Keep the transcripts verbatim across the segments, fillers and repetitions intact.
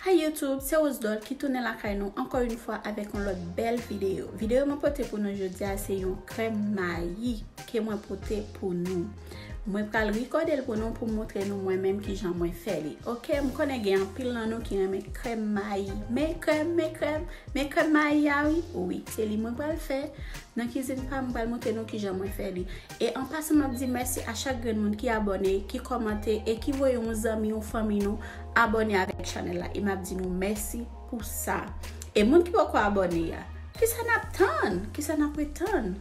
Hi YouTube, se Rose Doll ki tounen lakay nou ankò yon fwa avèk yon lòt bèl videyo. Videyo mwen pote pou nou jodi a se yon krèm mayi ke mwen pote pou nou. Mwen pral rekòde l pou nou pou montre nou mwen menm kijan mwen fè li. Oke, m konnen gen anpil nan nou ki renmen krèm mayi. Men krèm, men krèm, men krèm mayi a wi. Wi, se li mwen pral fè. Nan kizin pa m, m pral montre nou kijan mwen fè li. E an pasan, m ap di mèsi a chak grenn moun ki abòne, ki kòmante e ki voye yon zanmi, yon fanmi nou abòne avèk chanèl la. E m ap di nou mèsi pou sa. E moun ki poko abòne a, kisa n ap tann? Kisa n ap ret tann?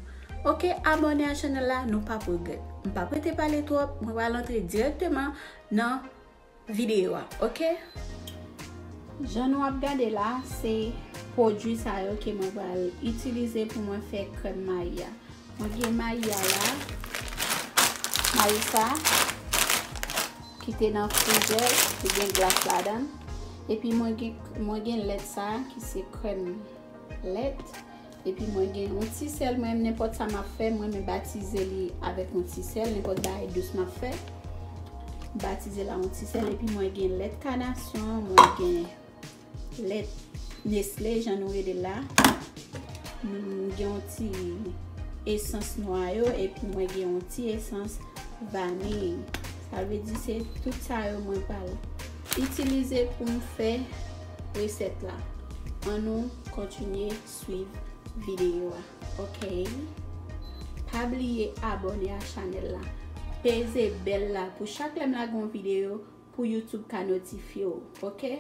Oke, abòne a chanèl la, nou p ap regrèt. M p ap rete pale twòp, mwen pral antre dirèkteman nan videyo a, oke? Jan nou ap gade la, se pwodui sa yo ke mwen pral itilize pou mwen fè krèm mayi a. Mwen gen mayi a la, mayi sa ki te nan frizè, ki gen glas ladan l. Epi mwen gen, mwen gen lèt sa ki se krèm lèt. Epi mwen gen yon ti sèl, mwen menm nenpòt sa m ap fè, mwen menm batize li avèk yon ti sèl, nenpòt bagay dous m ap fè. Batize la yon ti sèl, epi mwen gen lèt kanasyon, mwen gen lèt Nestlé, jan nou rele la. Mwen gen yon ti esans nwa yo, epi mwen gen yon ti esans vaniy. Sa vle di se tout sa yo mwen pral itilize pou m fè resèt la. Ann nou kontinye swiv videyo a, oke? Pa bliye abòne a chanèl la. Peze bèl la pou chak lè m lage yon videyo pou YouTube ka notifye w, oke?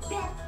tèt